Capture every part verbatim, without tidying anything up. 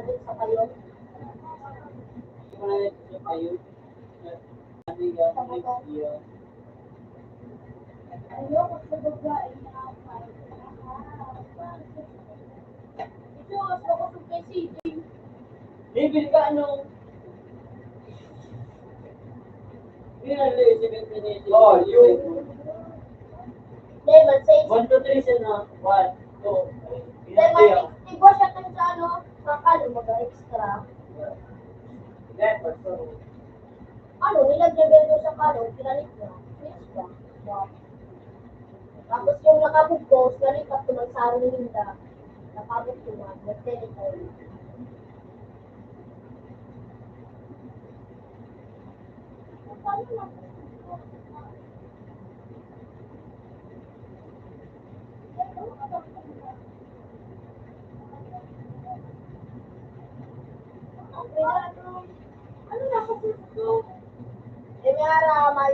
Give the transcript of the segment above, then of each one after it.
Sa kayo? Sa kayo? Ano yan? Ano yan? Ayoko sa babae na ito, mas makusog kay C J. Level ka, ano? Yun ang level seven minutes. Oh, yun. Level six. One, two, three, siya na. One, two, three. Level six. Igwa siya kan sa ano, sa kalo, mag-extra. Level, so, Ano, nilagyan niya doon sa kalo, pinalit niya. Finish niya. Wow. Tapos yung nakabugkos, nalipat ko ng sarong ninda. Nakabugkos naman, nag-telephone. Ano na ako gusto? Eh, may ara, may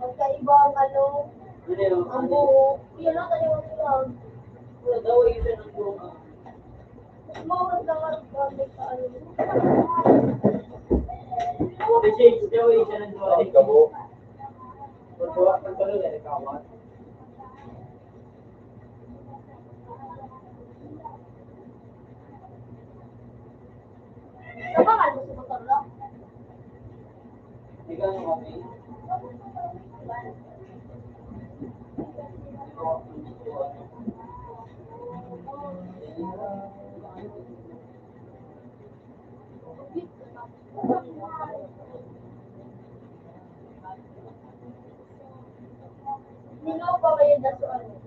Magkaiba ang ano, ang buhok. Yun ang kanilang buhok. Wala daw, isa ng buhok. Mas mawag na nga ang gamit sa ano. Kasi, daw, isa ng buhok. Ang buhok. Ang buhok, ang buhok, ang buhok. Sa pangalan mo sa motor, no? Ikaw ang okay. Mingaw pa ba yung dasuan mo?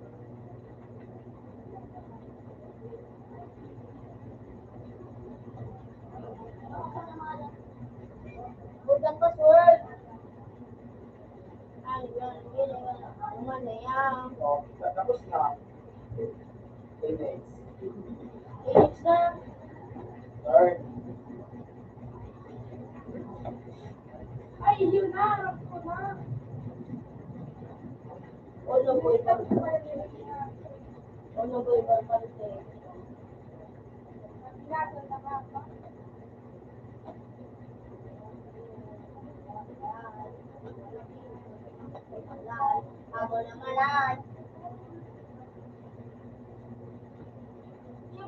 Huwag kang password. Ay, yun, yun, yun. Ano na yan? Oh, tapos na. Minutes. Minutes na. Turn. Ay, yun na. Harap ko na. Ano po ito? Ano po ito? Ako naman ay.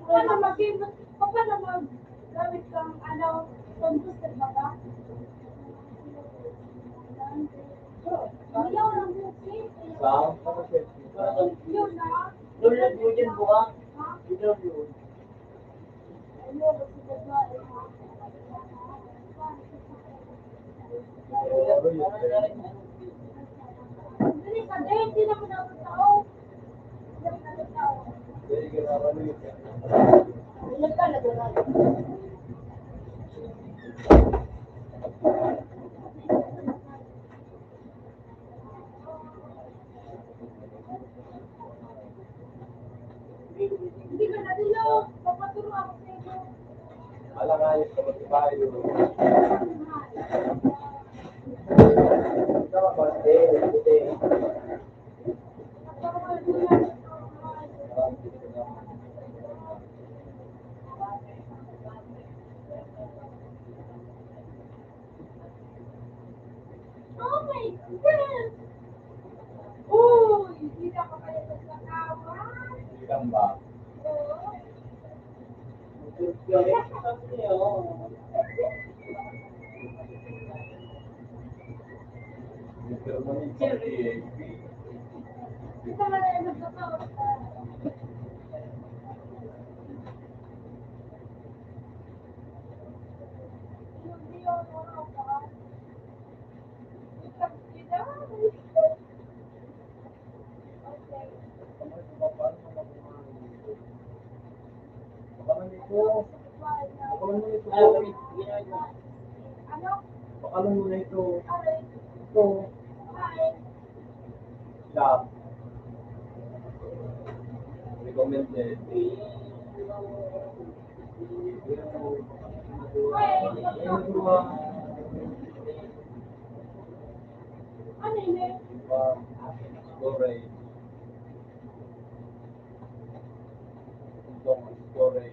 Paano mag-, paano maggamit kang, ano, computer ba ka? Ayaw lang po, sir. Sa? Yun na. Download mo dyan, buka. Ha? I-download. Alangayon sa mga bayo. Tama ba? Eh, eh. Oh my God! Uy, hindi ka pa pala nagkakawan. Hindi lang ba? Oo. Hindi ka pala nagkakawan. Baka nandito. Baka nandito. Baka nandito. Baka nandito. Ito. Siya. Recommended. Storage. Storage.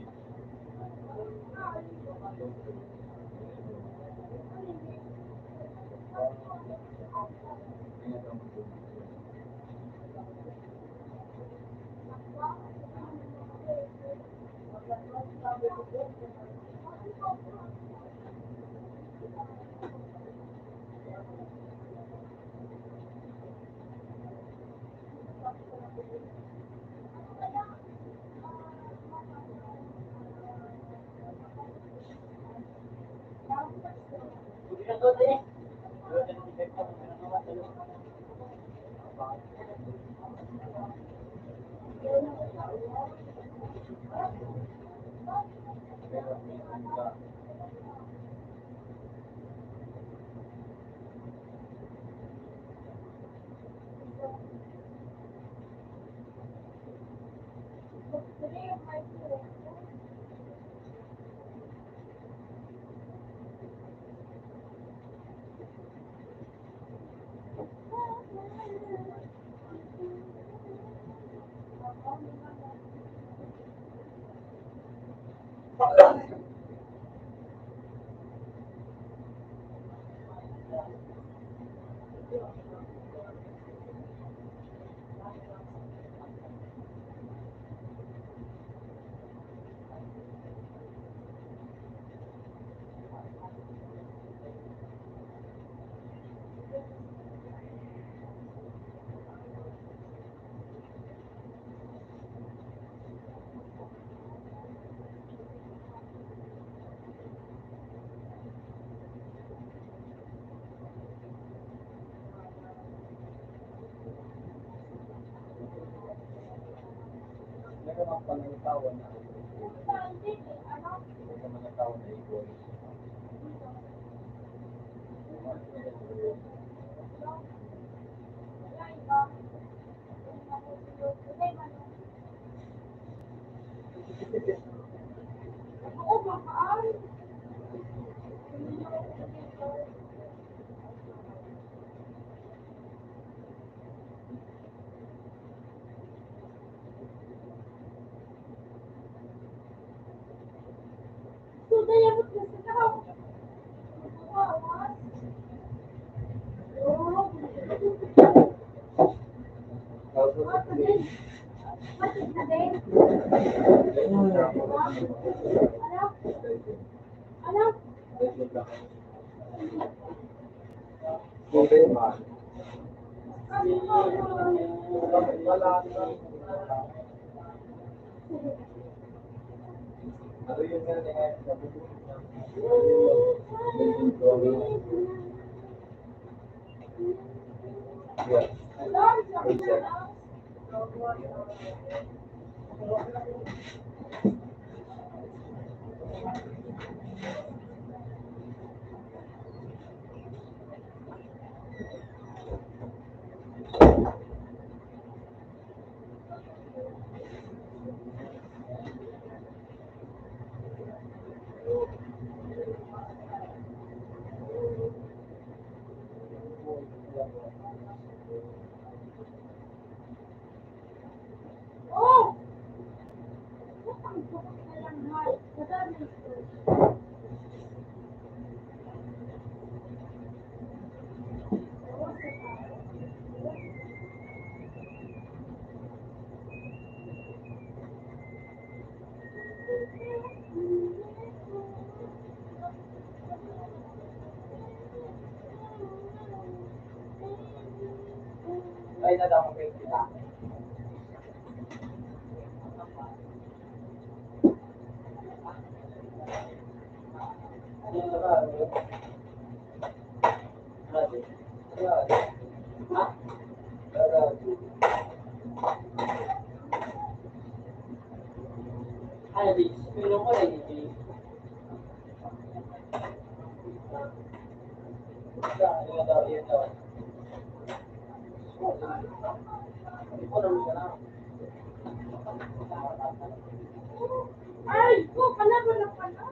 Meron ang panangitawan na, meron ang panangitawan na igwa. Ay, nadama kayo kita. Ay, ko, pala mo na pala.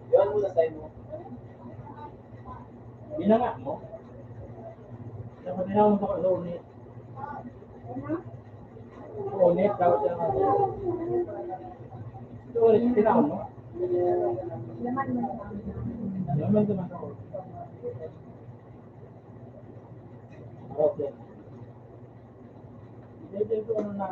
Yan mo na tayo mo. Binanga mo? Dapat tinawag mo sa kalunit. Kalunit, dapat tinawag mo. Kalunit, tinawag mo. Laman naman ako. Okay. Hindi, hindi ko ano na.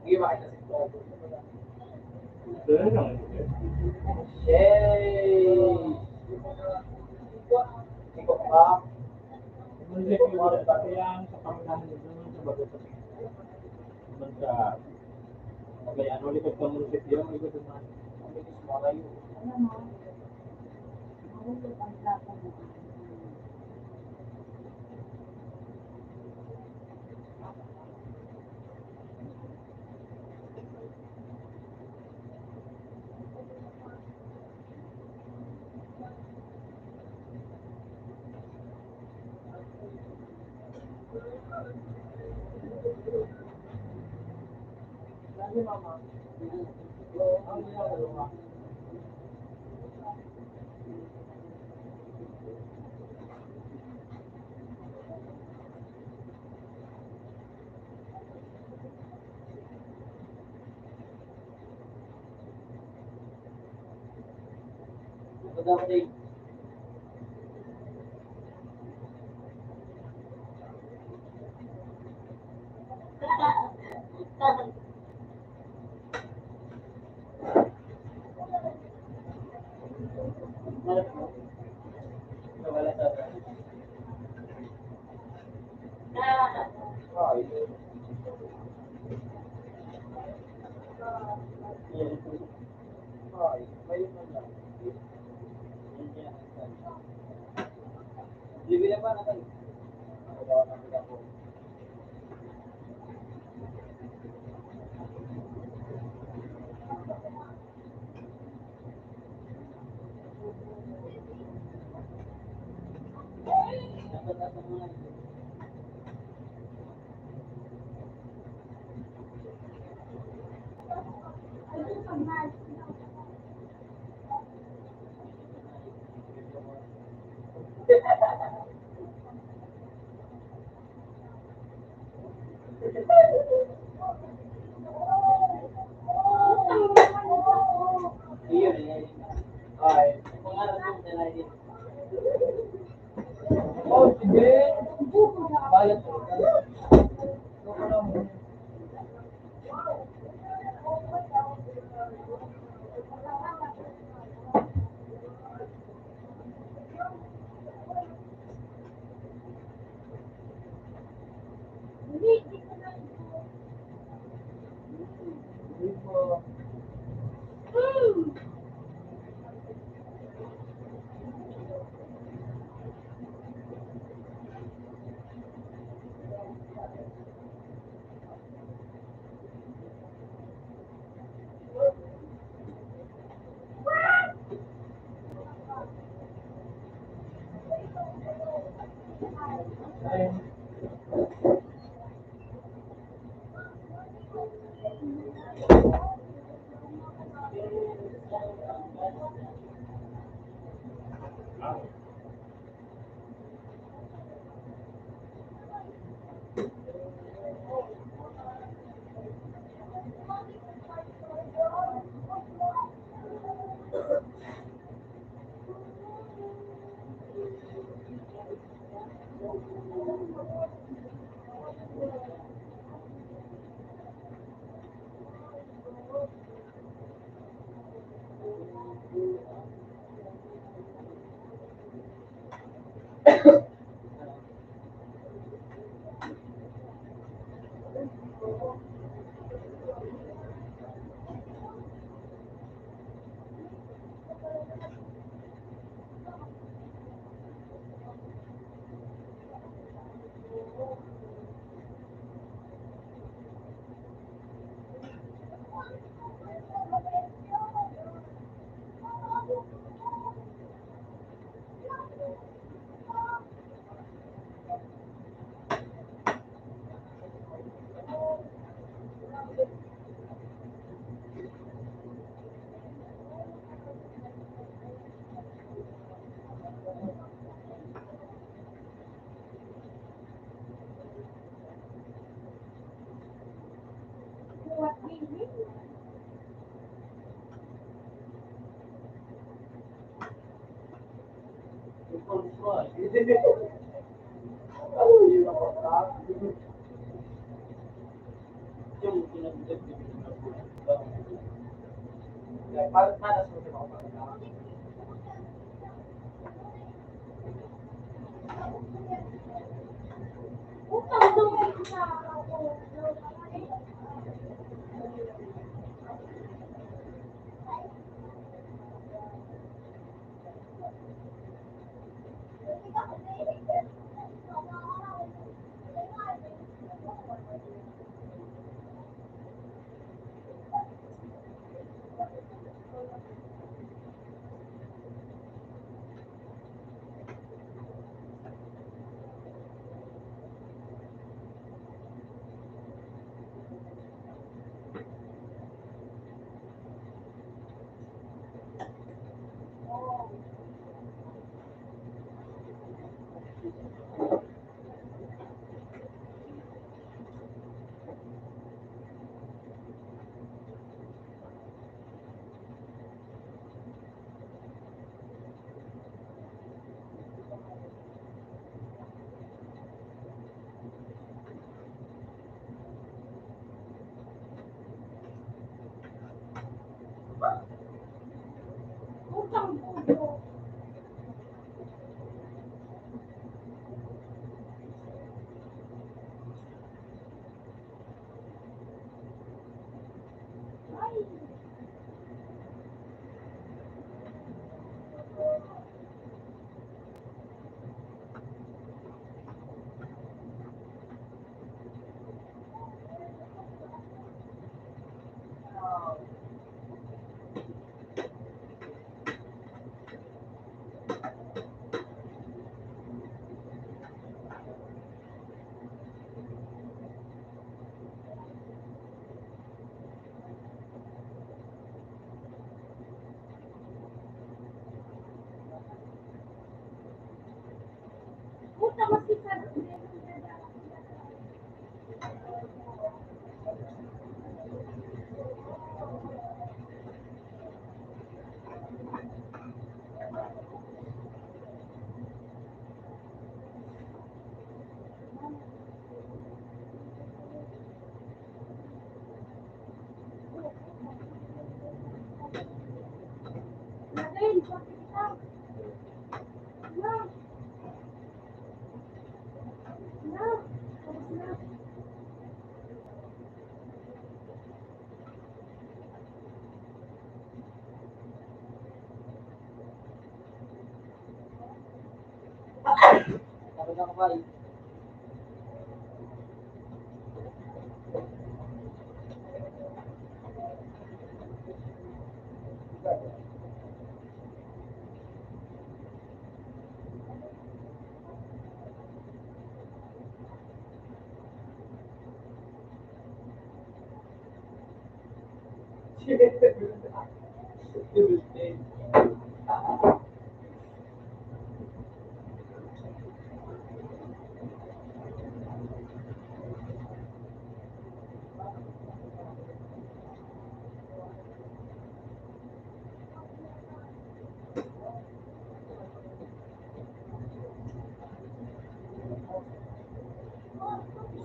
Sige, makita si Paul. Yay! Ikaw pa? Kaya sa pangunahan nito, sa bago pa. Sa, may ano, likod sa munisipyo, may likod sa mga.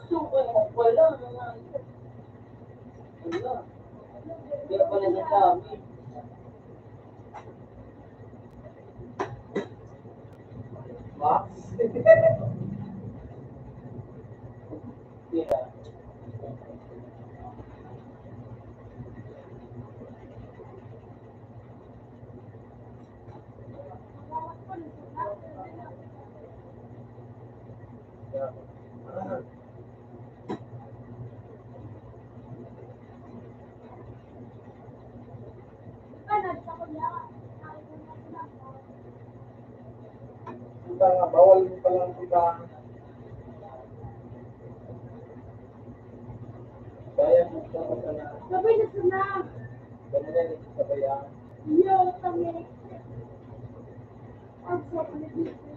Wala. Wala. Hindi pala nagamit. Max? Yeah. Yeah. Ang mga bawal mo palang iba. Kaya mo pa pala. Sabay na sana. Ganun yan, sabay yan. Yo, kami. Ang sabay dito.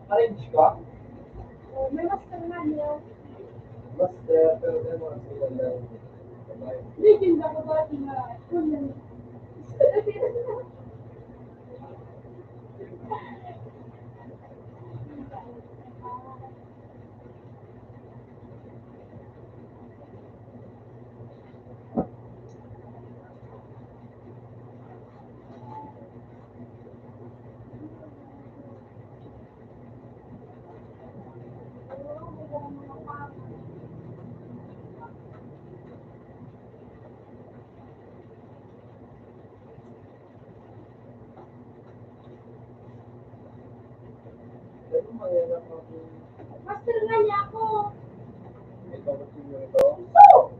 Arrange ka? May master nga niya. Master, pero may mga sila lang. Legend ako dati nga. Master nga niya ako. Ito, gusto niyo ito? Gusto!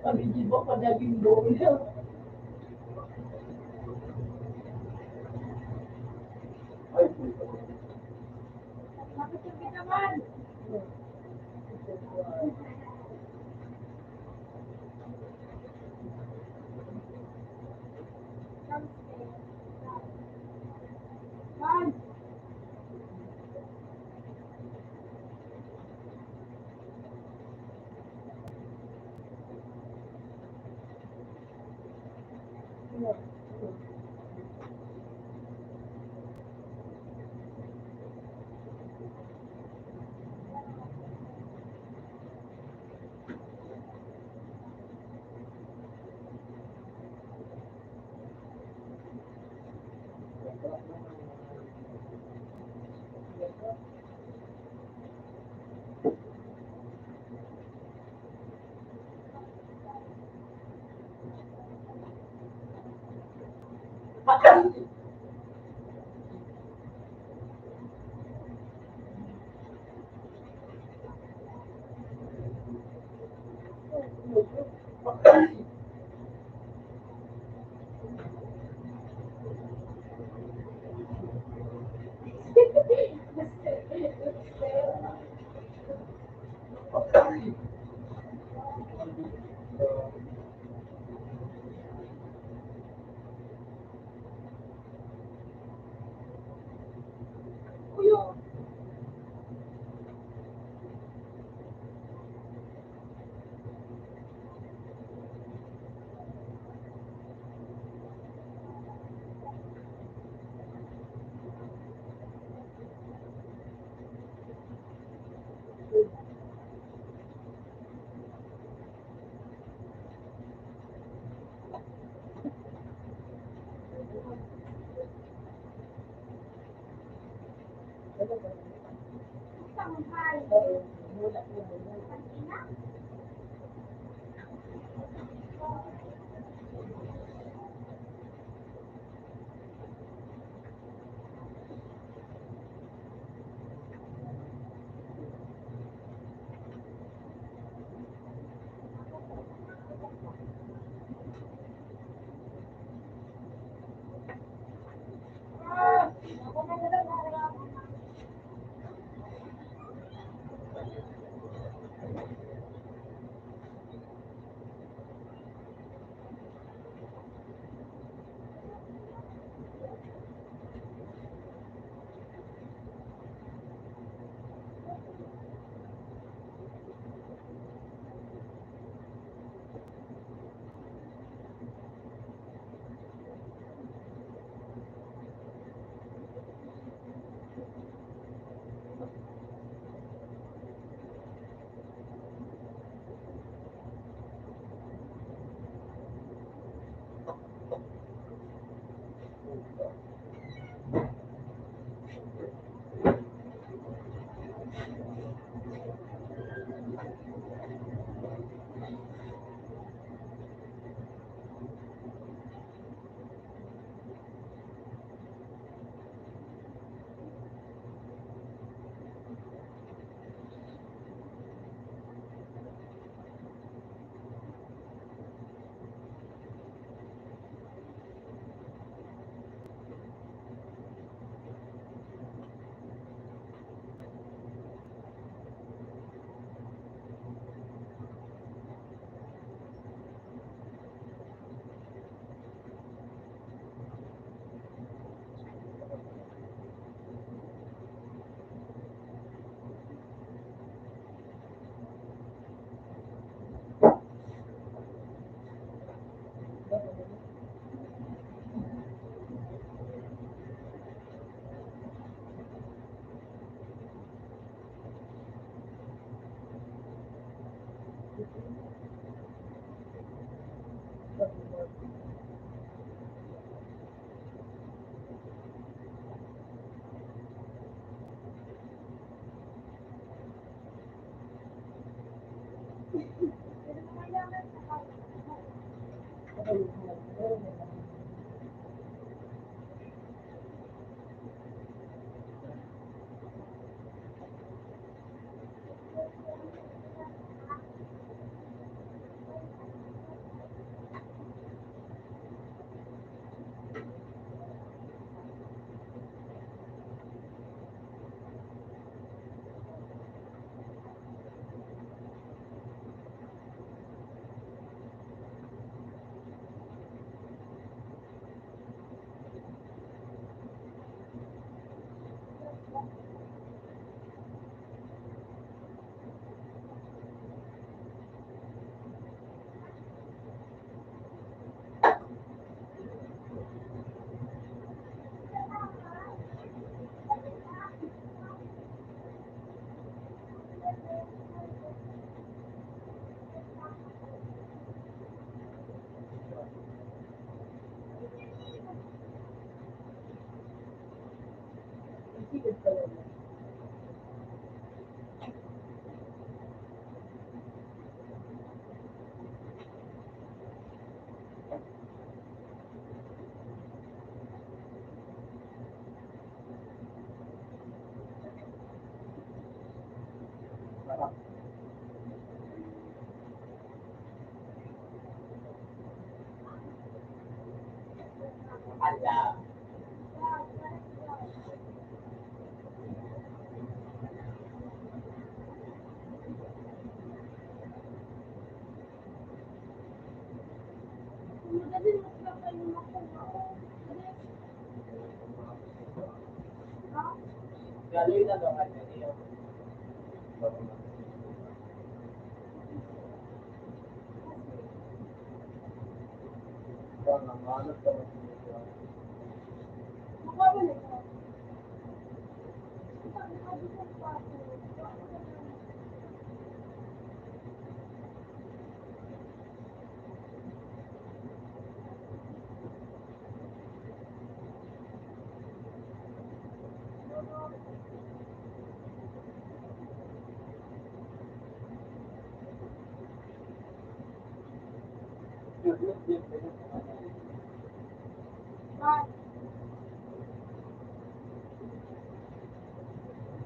Sabi, di ba, padaging bola? Ay, puta. Bakit yung ginawan?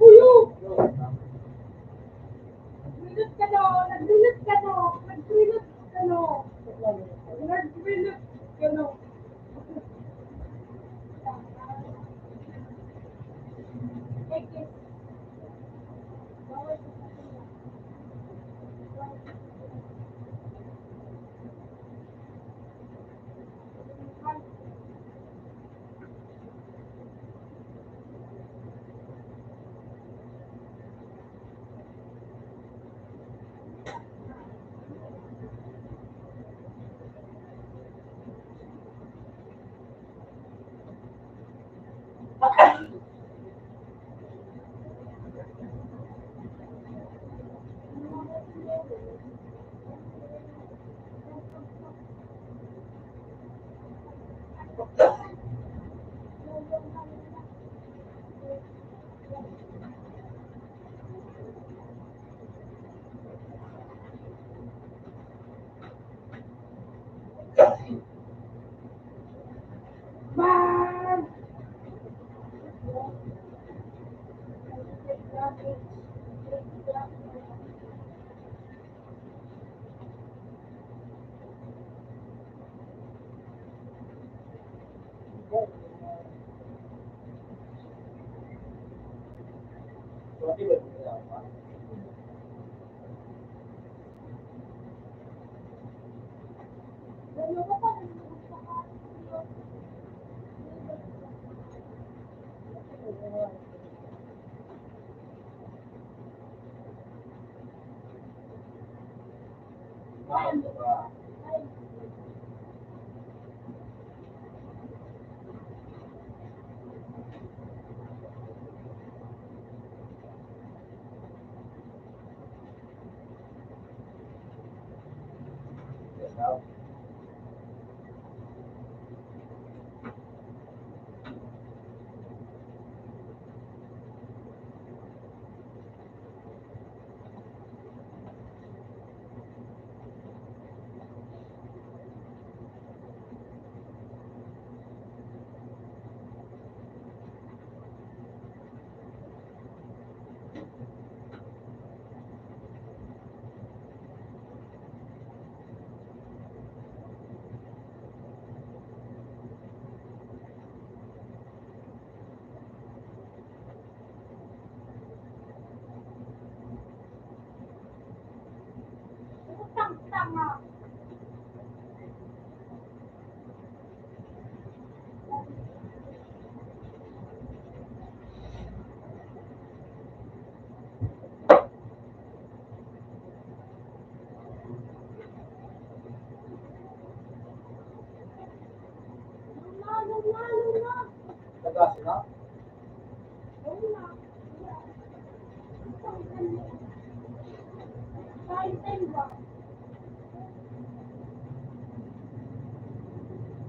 Uyo! Nagrilut ka no, nagrilut ka no, nagrilut ka no. Nagrilut ka no.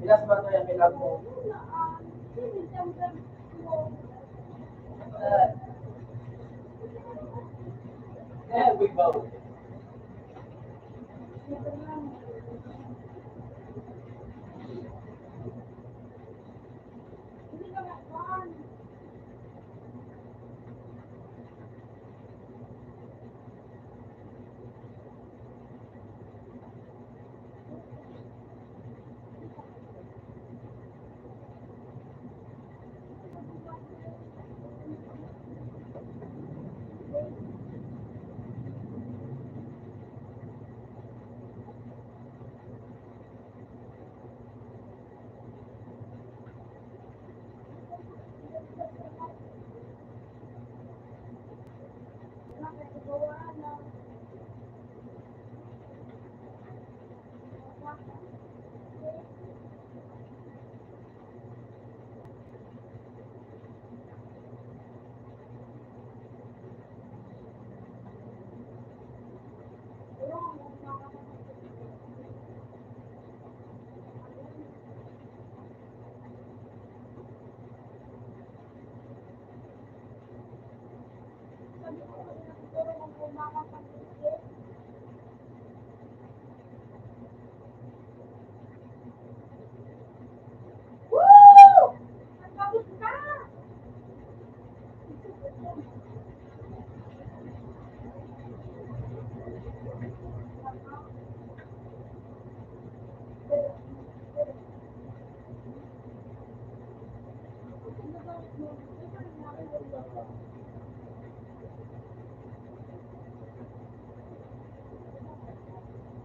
Pinas ba ito yung kailangan mo?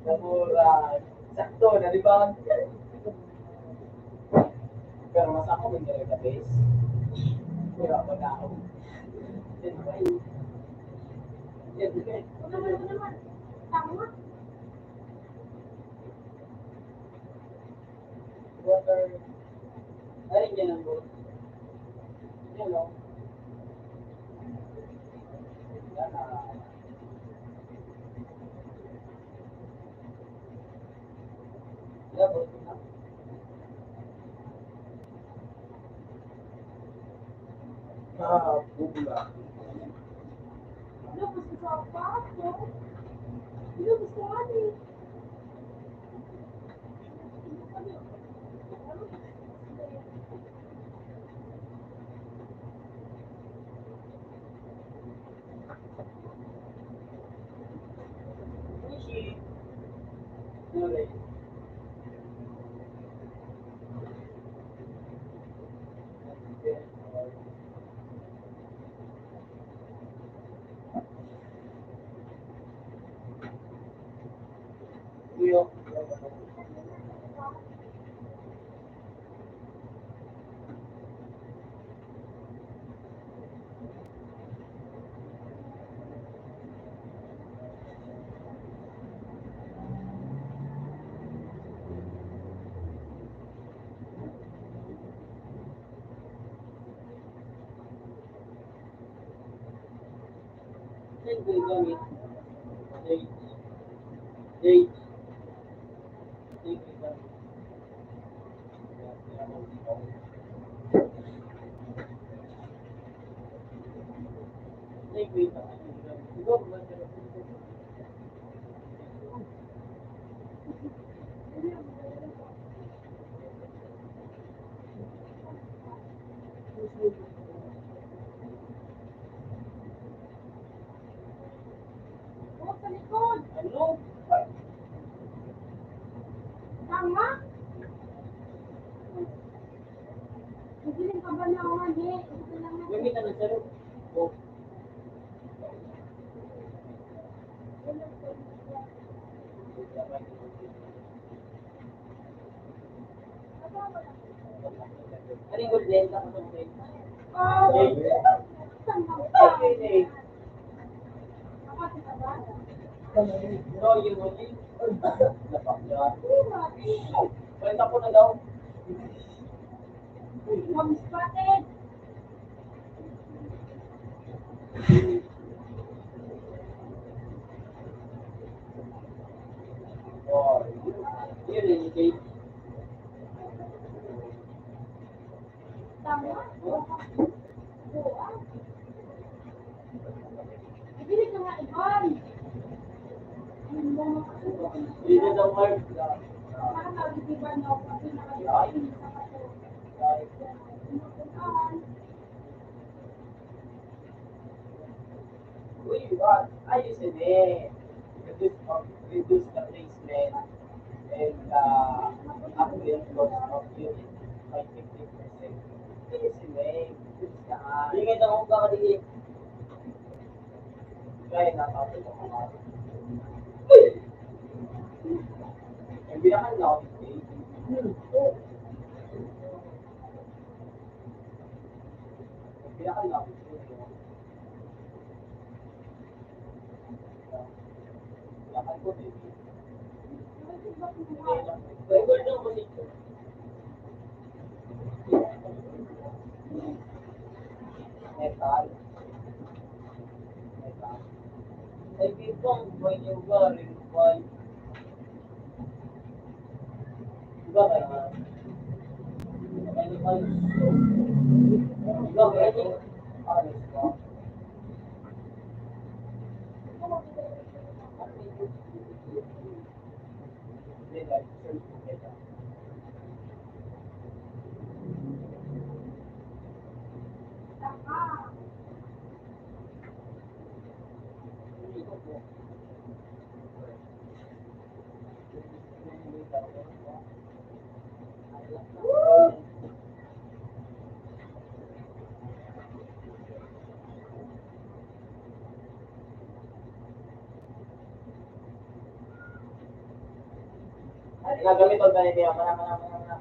Namura. Sakto, na-rebound. Pero mas ako man talaga, base. Wala pa na ako. Yan, okay. Yan, okay. Ano naman, ano naman? Tama. Water. Ay, yan ang goal. Yan, no? Yan, ah. Yan, goal. Ah, bubula. Ano, gusto ko ang pato? Ano, gusto ko ang Sa likod. Ano? Tama? Hindi rin kabanawan, eh. Ito lang na. Gamit ang sarap. Oh. Ano yung golden? Tapos ang golden? Ay, golden. Bro, yung golden. Lapak niya. Kwenta ko na daw. Spotted. Uy, ah, ayusin eh. Reduce, reduce the placement and, ah, upgrade cost of unit by fifty percent. Ayusin eh. Ayusin eh. Kaya na, tapos ako nga. Uy! Ang binakan na ako, eh. Ang binakan na ako, eh. Ang binakan ko, eh. Metal. Metal. Ay, di ba, may lugar, eh, may Iba kaya? Iba kaya? Iba kaya? Nagamit ang ganito yan. Mana, mana, mana, mana.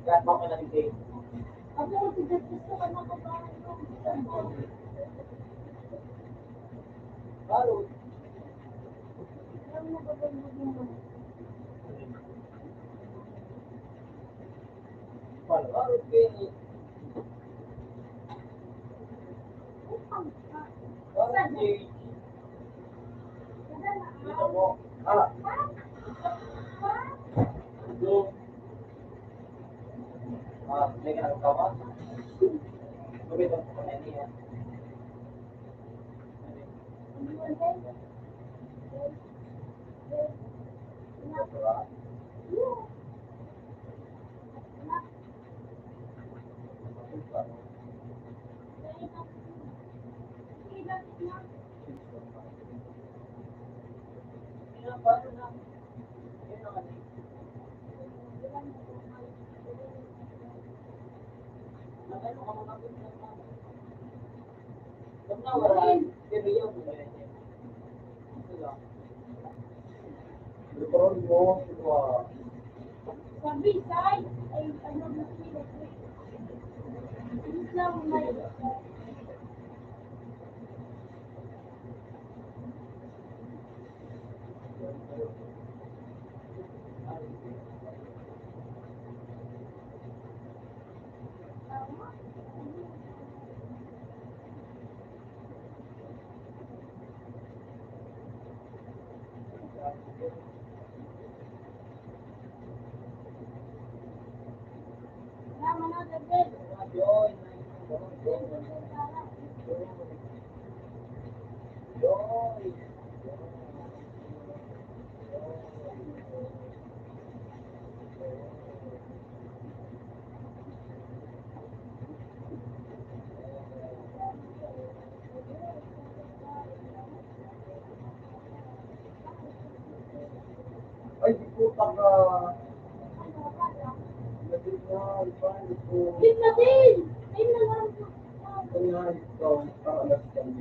Lahat mo ka nabigay. Baro. Baro, baro, baro. Dito po. Ah. Ito. Ah, may ginagawa. Gumitan po na niya. Sabi, say, ay, ano, Ay, di po, pag, ah, Latin na, iba, ito. Latin! Ayun na lang. Ayun na, ito, para alas diyes.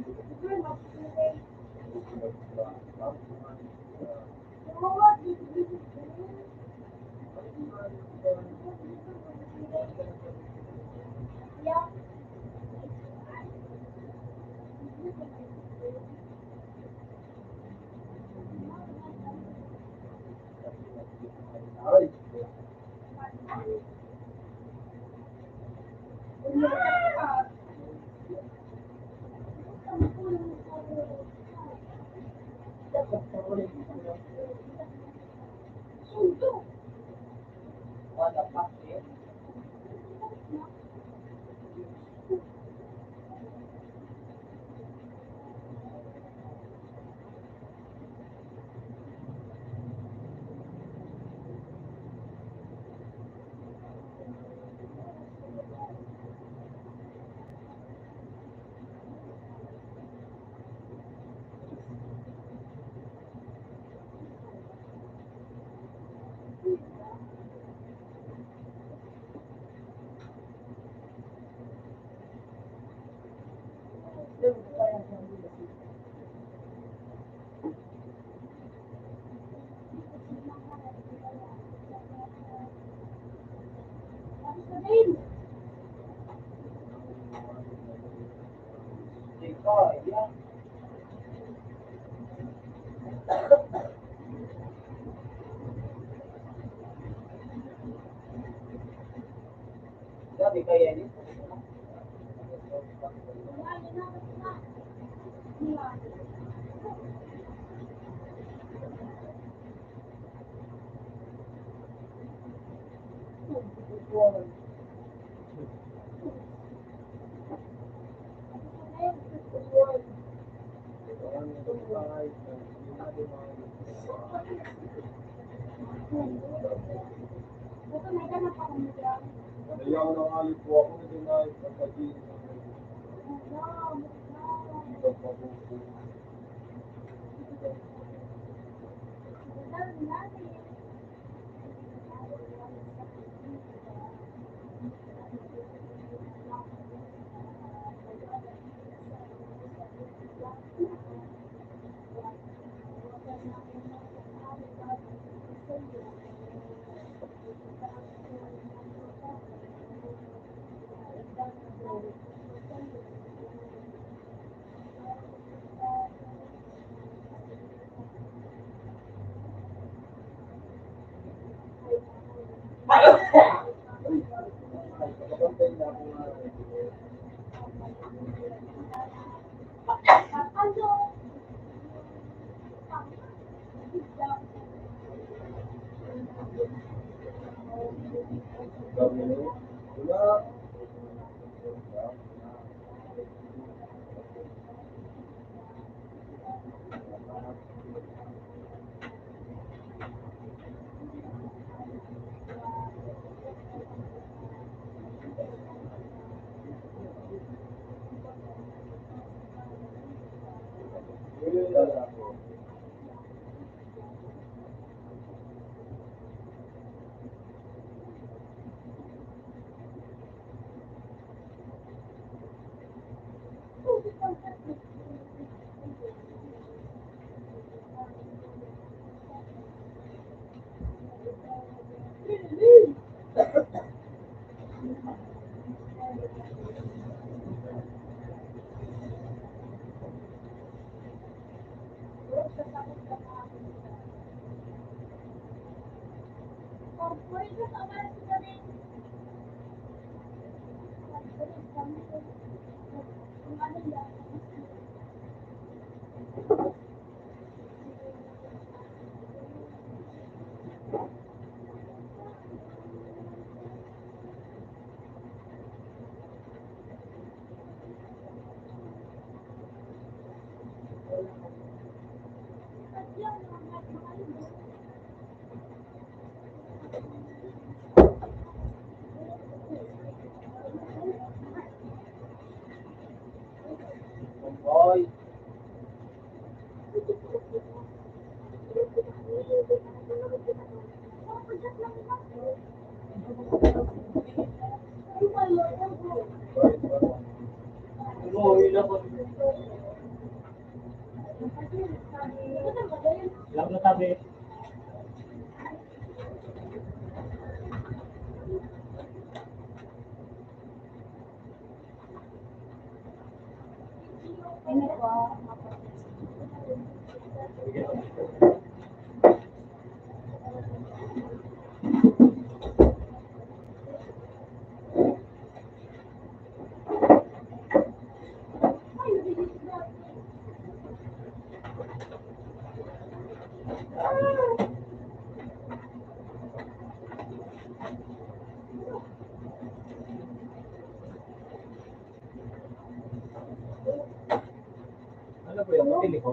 Ano po yung matilikod?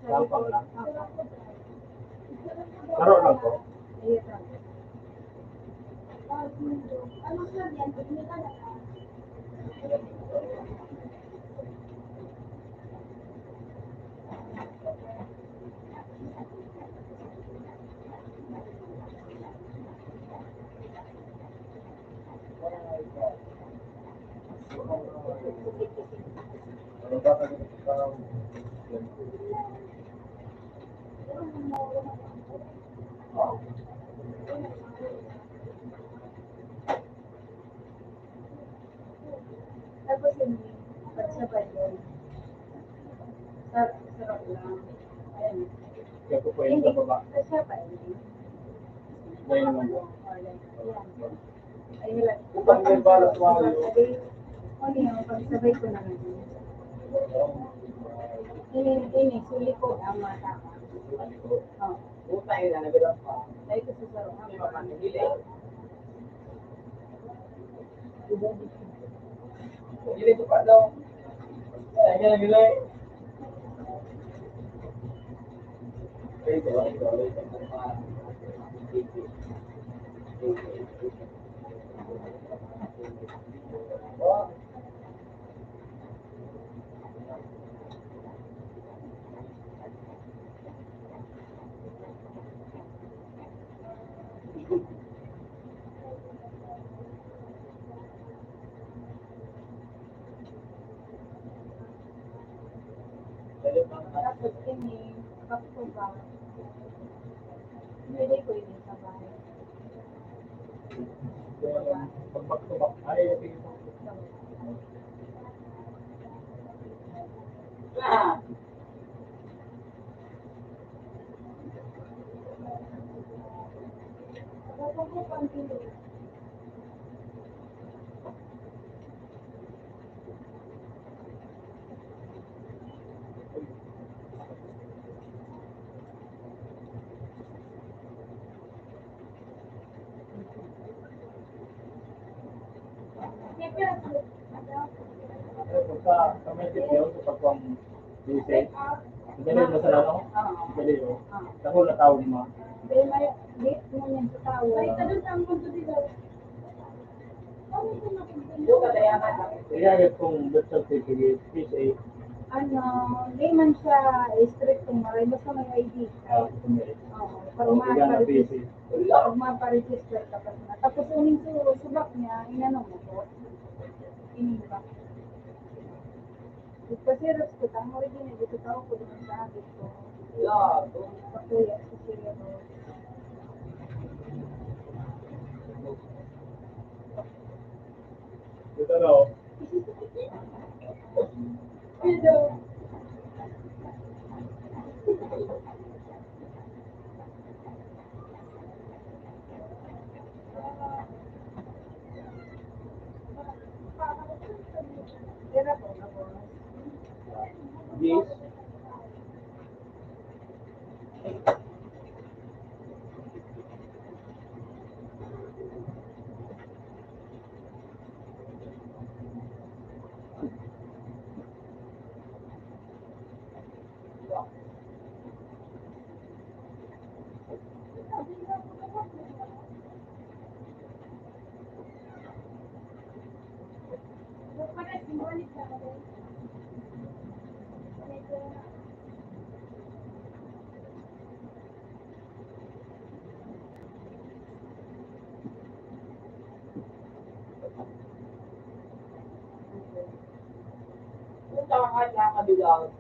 Gampang lang. Laro lang po. Tapos yun, pagsabay yun. Sa, sarap lang. Ayan. Kaya po po yun sa baba. Pagsabay. Dahil naman po. Ayan. Ay, wala. Upang may balot mo. Ano yun, pagsabay ko naman. Ini, ini, sulikod ang mata. Oh. Puta, ina, nabilang pa. Ay, ito sa sarap. May mapanghiling. Dili ko pa daw. Ay, yan, gulay. Tapos ini, back to back. Pwede ko ini sa bahay. Pag back to back, ay, okay. Ah. Sa, sa may video, sa pagkuhang busy. Madali mo sa ano? Madali mo. Ako na tawag mo. Hindi, may, hindi, mo yan sa tao. May tanong sa ang punto dito. Kaya kung birth certificate, P C A. Ano, di man siya strict kung maray, basta may I D ka. Ah, kung may. Oo, para Kailangan na makaregister. P C A. Pag maparegister ka pa sila. Tapos uning su-, subak niya, inano mo po? Ining ba? Ipasirox ko, tang original, dito tao ko naman sa habit ko. Sa kuya, sa kuya ko. Ito na, oh. Ito. Yes. Punta ka kahit nakakabilang.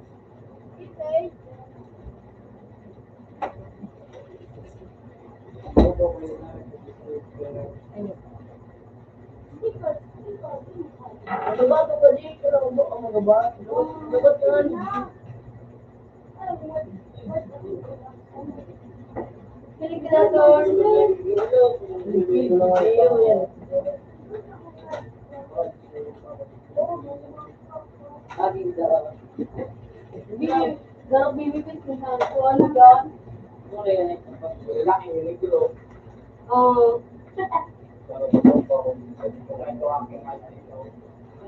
Ano ba ito? Pwede ko lang ba? Ano ba ito? Ano ba ito? Hindi, garang bibigyan kung saan ko, ano ba? Oo.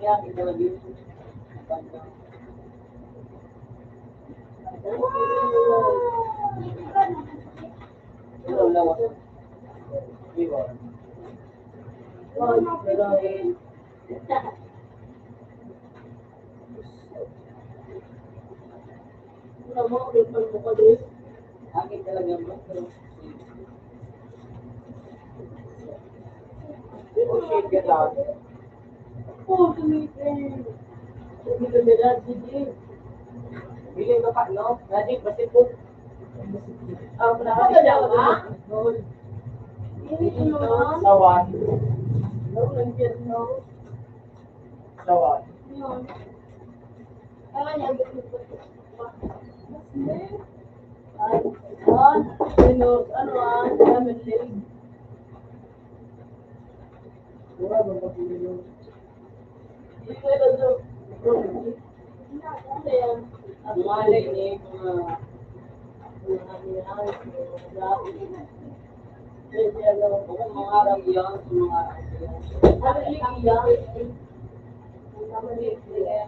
Kaya, ito lang yun. Akin talaga, bro. Oh, shit, get out. Oh, tumitin. Hindi ka na, Gigi. Biling ka pa, no? Daddy, basipot. Ang pinakaganda ka? Init mo, no? Sawan. No, nandiyan, no? Sawan. Yun. Kaya niya, ay, ah, ano, ano, ah, lemon lane. Wala bang pag-inom? Ang malay ni mga, mga, mga, mga, mga, mangarang yan, sa mga, ano, iyan? Ang mga,